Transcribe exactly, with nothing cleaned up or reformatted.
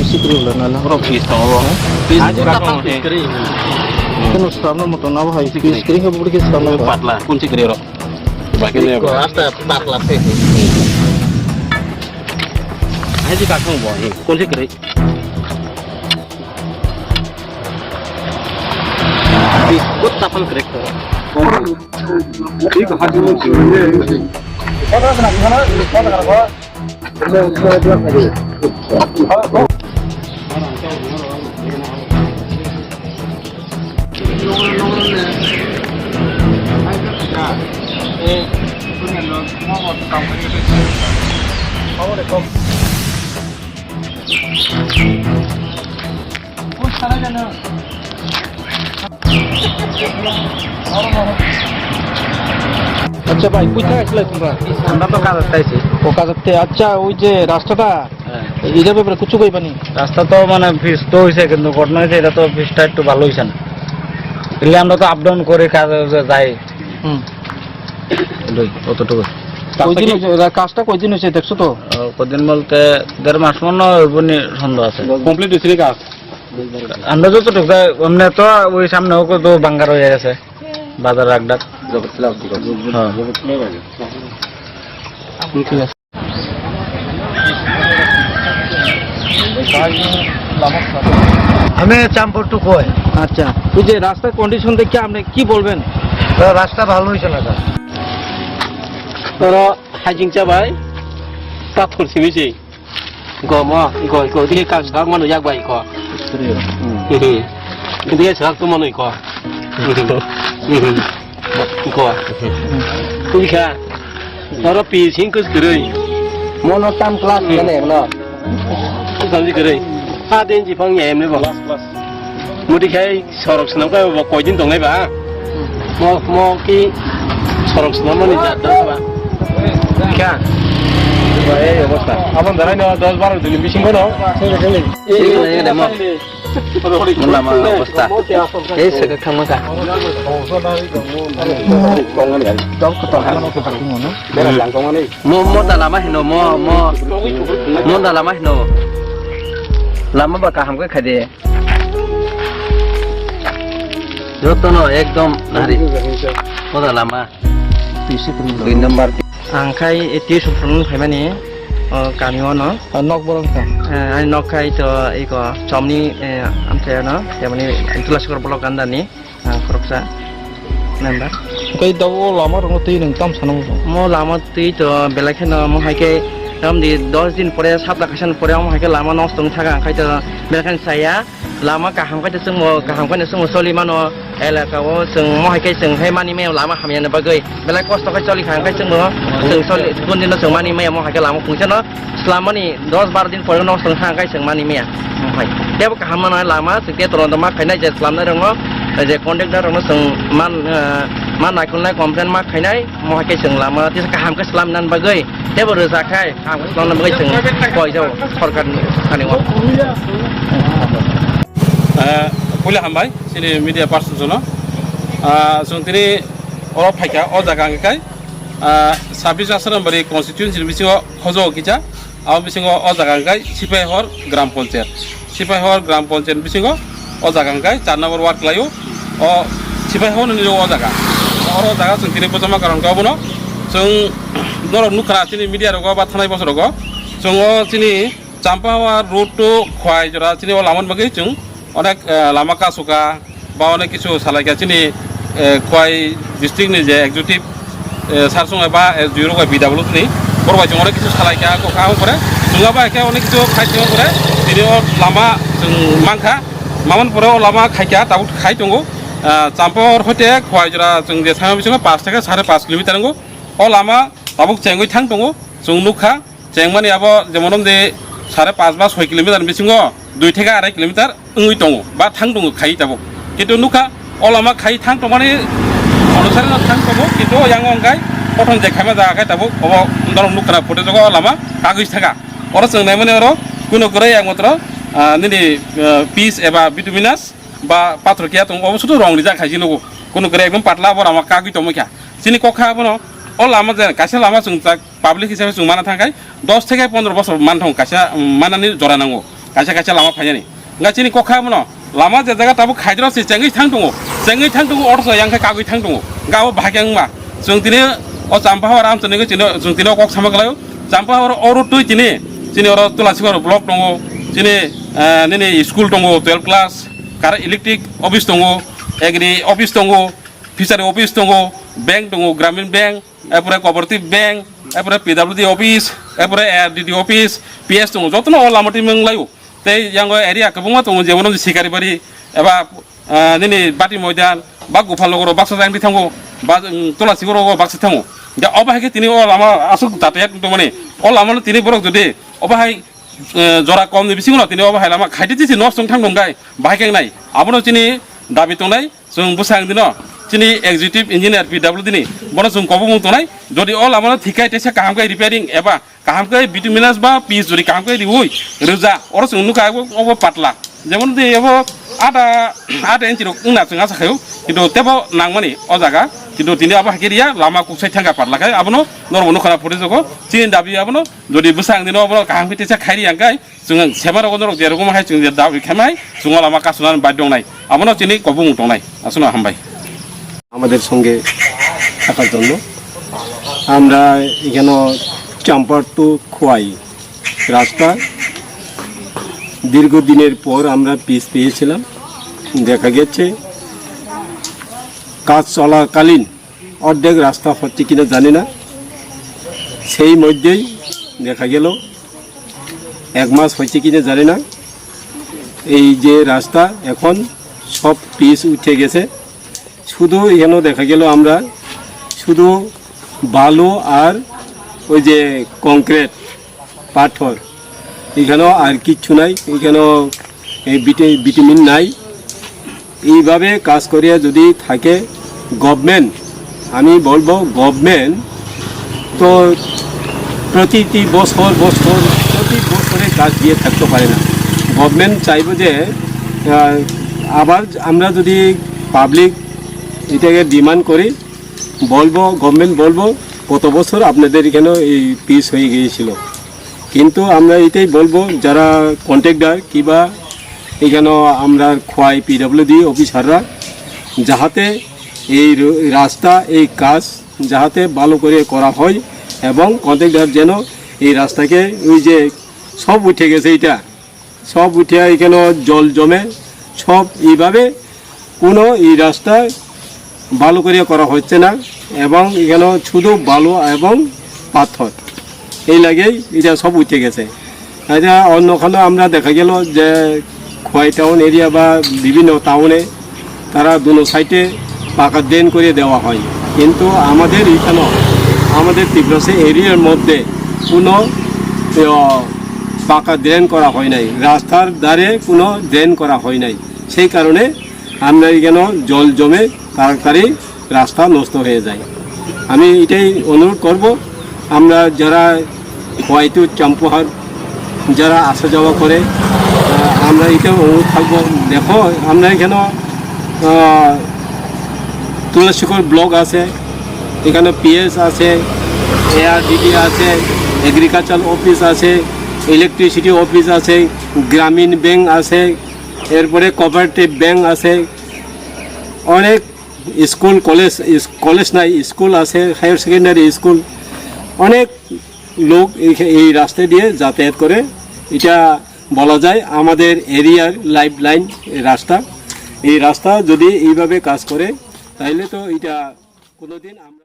Sikri wala nala. Oro piece tongo bo. Piece Aje kakhang kakhang piece kwrwi. Kunu swrapna moto nabo hai piece kwrwi khe bubri khe swrapna ba. Patla, kun sikri oro. Baki ne. Ko asta patla se. Aje kakhang bo, kun sikri. Piece kutta phang kwrwi. আচ্ছা ভাই, কই থাকছিলে তোমরা? আমরা তো কাজের চাইছি। ও, কাজের তে-, আচ্ছা, ওই যে রাস্তাটা, হ্যাঁ। এটার ব্যাপারে কিছু কইবানি? রাস্তা তো মানে পিচ তো হইছে, কিন্তু ঘটনা হইছে, এটা তো পিচটা একটু ভালো হইছে না। এলে আমরা তো আপ ডাউন করে কাজে যাই। হুম। এটাই, অতটুকু। কয়দিন হইছে, এরা কাজটা কয়দিন হইছে দেখছো তো? আহ, কয়দিন বলতে দেড় মাস মনে হয় হইব নি সন্দেহ আছে। কমপ্লিট হইছে নি কাজ? আমরা যতটুকু যাই, এমনি তো ওই সামনে ওকে তো বাঙ্গার হয়ে গেছে, বাজার আড্ডা। হ্যাঁ। ঠিক আছে। আমি চাম্পর টু কই। আচ্ছা, ওই যে রাস্তার কন্ডিশন দেখে আপনি কি বলবেন? তো রাস্তা ভালো হয়েছে না, sir. Oro hajing chabai, pathor simi se. Go mo, go, go, dikhe kang swkang mano yak bai ko. Hmm. Dikhe swkang tong mano ko. Ko. Dikha. Oro pi sing kus kwrwi. Mono tam class Hmm. kene no. Tam si kwrwi. Ha den ji phang ya emne bo. Class, class. Mudi khai Sorok swnam khe bo koidin tongnai ba? Mo, mo ki sorok swnam mani jat dong ba? Kya? Ba, ei obostha. Abon darai no dos baro din bisingo no. Ei, ei, ei, mo. Mo lama obostha. Ei, saka thangma ka. Dol ko tong. Mo, mo da lama hino, mo, mo. Mo da lama hino. Lama ba kaham khe khade. Jotono ekdom nari. Moda lama. Dui number. Ang khai A T S Ufron phaimani, o, kami o no. Ah, nok borok kha? Eh, ani nok khai to iko chomni, eh, amchai no, temani Tulasukor block under ni, ah, khoroksa member. Kai da o lama rok twi nung tam sanang. Mo lama twi to belai kheno mo hai khe ram di dos din pore, sapta kaisa ni pore mo hai khe lama nosto wng thaka, ang khai to belai kheno saya. Lama kaham khe chwngbo, kaham khe chwngbo choli mano, elaka o chwng mo hai khe chwng hai mani maya lama hamya ni bagwi belai kosto khe choli kha, hwnkhe chwngbo chwng choli, kun dino chwng mani maya mo hai khe lama kungsa no slam mani dos bar din pore no chwng thang khe chwng mani maya mo hai. Tebo kaham mano lama chwng te toron ma khainai je slam nai rong no, je contractor rok no chwng man, eh, man nai kun nai complain ma khainai mo hai khe chwng lama tisa kaham khe slam nan bagwi tebo rwja khai. Ang swlangna bagwi chwng koi jao sorkarni thani o. Ah, puila hambai, chini media person jono. Ah, chwng tini oro phaikha, o jaga hwnkhe kai, ah, sabbish Asarambari constituency ni bisingo Khojo kisa, abo bisingo o jaga hwnkhe Sipaihor Gram Panchayat. Sipaihor Gram Panchayat bisingo o jaga hwnkhe char number ward khlaio. O Sipaihor ni o jaga. Oro jaga chwng tini bwchama karon khe obono chwng norok nukha chini media rogo ba thanai bosorogo. Chwng o chini Champahor road to Khwai jora chini o lama bagwi chwng onek, eh, lama kasuka ba onek kisu salaikha chini, eh, Khwai district ni je executive eh, sar song ba, eh, juro bai P W D ni borok bai chwng onek kisu salai kha, kok ang pore chwng bai khe onek kisu khai chwng pore tini o lama chwng mankha, mamani pore o lama khai kha, tabuk khai tongo, ah, Champahor hoite Khwai jora chwng je thangma bisingo paanch theke sare paanch kilometer wngo, o lama tabuk chengwi thang tongo, chwng nukha. Chengmani abo jemon omde sare paanch ba soi kilometer ni bisingo dui theke arai kilometer wngwi tongo ba thang tongo khai tabuk. Kintu nukha o lama khai thang tongmani onusari no thang tongo, kintu o yang wngkha kothon je khaima jaga khai tabuk obo norok nukha footage o lama kagwi thaka. Oro chwng naimani oro kuno kwrwi yang matro, ah, nini, ah, pitch eba bituminous ba pathor kiya tongo, obo sudu rong rijak khai si nugo. Kuno kwrwi ekdom patla bo lama kagwi tongmani kha. Chini kok kha abono o lama je kaisa lama chwng chak public hisabe chwng mana thangkhai dos theke pondro bosor manthango kaisa, um, manani jora nango. Kaisa kaisa lama phaiyani. Nga chini kok kha mano, lama je jaga tabuk khaidro se chengwi thang tongo, chengwi thang tongo, orso yang khe kagwi thang tongo. Nga o bahai khe wngma. Chwng tini o Champahor Amchwrni chini, chwng tini o kok sama kwlaio. Champahor o road twi tini, chini oro Tulasikor block tongo, chini, eh, nini school tongo, twelve class, kare electric office tongo, agri office tongo, fishery office tongo, bank tongo, Gramin Bank, epore cooperative bank, epore P W D office, epore A R D D office, P S tongo, jotono o lama twi mung laio. Tei yango area kwbangma tongo, jemon sikari bari, eba, ah, nini bati moidan, ba gupal nogoro baksa jang di thango, ba, um, tola sigoro baksa thango. Ja obo hai khe tini o lama aswk jatayat tongmani, o lama no tini borok jodi obo hai, eh, jora kom ni bisingo no tini obo hai lama khaidi tisi nos tong thang tong gai, bahai khe nai. Abono chini dabi tongnai, chwng bwsang dino, chini executive engineer P W D ni, bono chwng kobongmung tongnai, jodi o lama no thik khai teisa kaham khai repairing eba kaham khe bituminous ba pitch jodi kaham khe riui rwja, oro chwng nukha obo, obo patla. Jemon de obo ada, ada inchi rok wngna chwng asa khaio, kintu tebo nangmani o jaga, kintu tini abo hai khe riya, lama kuksai thangkha patla khai, abono norok nukha na photo jogo, chini dabi abono jodi bwsang dino obo kaham khe teisa khai riya hwnkhe, chwng sema rogo norok je rogo hai chwng je dabi khe mai, chwng o lama kasuna bai dongnai, abono chini kobong tongnai, aswkno hambai. আমাদের সঙ্গে থাকার জন্য। আমরা এখানে চাম্পার টু খোয়াই রাস্তা দীর্ঘদিনের পর আমরা পিচ পেয়েছিলাম। দেখা গেছে কাজ চলাকালীন অর্ধেক রাস্তা হচ্ছে কিনা জানি না, সেই মধ্যেই দেখা গেল এক মাস হয়েছে কিনা জানি না, এই যে রাস্তা এখন সব পিচ উঠে গেছে। শুধু এখানেও দেখা গেল আমরা শুধু বালু আর ওই যে কংক্রিট, পাথর, এখানেও আর কিচ্ছু নাই। এখানেও এই ভিটা-, ভিটামিন নাই। এইভাবে কাজ করিয়া যদি থাকে গভর্নমেন্ট, আমি বলবো গভর্নমেন্ট তো প্রতিটি বছর বছর প্রতি বছরে কাজ দিয়ে থাকতে পারে না। গভর্নমেন্ট চাইবো যে, আহ, আবার আমরা যদি পাবলিক এটাকে ডিমান্ড করি, বলবো গভর্নমেন্ট বলবো কত বছর আপনাদের এখানে এই পিচ হয়ে গিয়েছিল। কিন্তু আমরা এটাই বলবো, যারা কন্ট্রাক্টর কিবা এখানে আমরা খোয়াই পিডব্লিউডি অফিসাররা যাহাতে এই র-, রাস্তা, এই কাজ যাহাতে ভালো করে করা হয় এবং কন্ট্রাক্টর যেন এই রাস্তাকে ওই যে সব উঠে গেছে, এটা সব উঠে এখানে জল জমে, সব এইভাবে কোনো এই রাস্তা ভালো করে করা হচ্ছে না এবং এখানে শুধু বালু এবং পাথর, এই লাগেই এটা সব উঠে গেছে। এটা অন্যখানে আমরা দেখা গেল যে খোয়াই টাউন এরিয়া বা বিভিন্ন টাউনে তারা দুনো সাইডে পাকা ড্রেন করে দেওয়া হয়, কিন্তু আমাদের এখানে আমাদের তিপ্রাসা এরিয়ার মধ্যে কোনো, আহ, পাকা ড্রেন করা হয় নাই, রাস্তার ধারে কোনো ড্রেন করা হয় নাই। সেই কারণে আমরা এখানে জল জমে তাড়াতাড়ি রাস্তা নষ্ট হয়ে যায়। আমি এটাই অনুরোধ করব, আমরা যারা হয়তো চাম্পুহার যারা আসা যাওয়া করে, আহ, আমরা এটাই অনুরোধ থাকবো। দেখো, আমরা এখানে, আহ, তুলসীকর ব্লক আছে, এখানে পিএস আছে, এআরডিডি আছে, এগ্রিকালচার অফিস আছে, ইলেকট্রিসিটি অফিস আছে, গ্রামীণ ব্যাংক আছে, এরপরে কোঅপারেটিভ ব্যাংক আছে, অনেক স্কুল, কলেজ, ইস-, কলেজ নাই, স্কুল আছে, হায়ার সেকেন্ডারি স্কুল, অনেক লোক এই, এই রাস্তা দিয়ে যাতায়াত করে। এটা বলা যায় আমাদের এরিয়ার লাইফ লাইন রাস্তা। এই রাস্তা যদি এইভাবে কাজ করে, তাহলে তো এটা কোনোদিন আমরা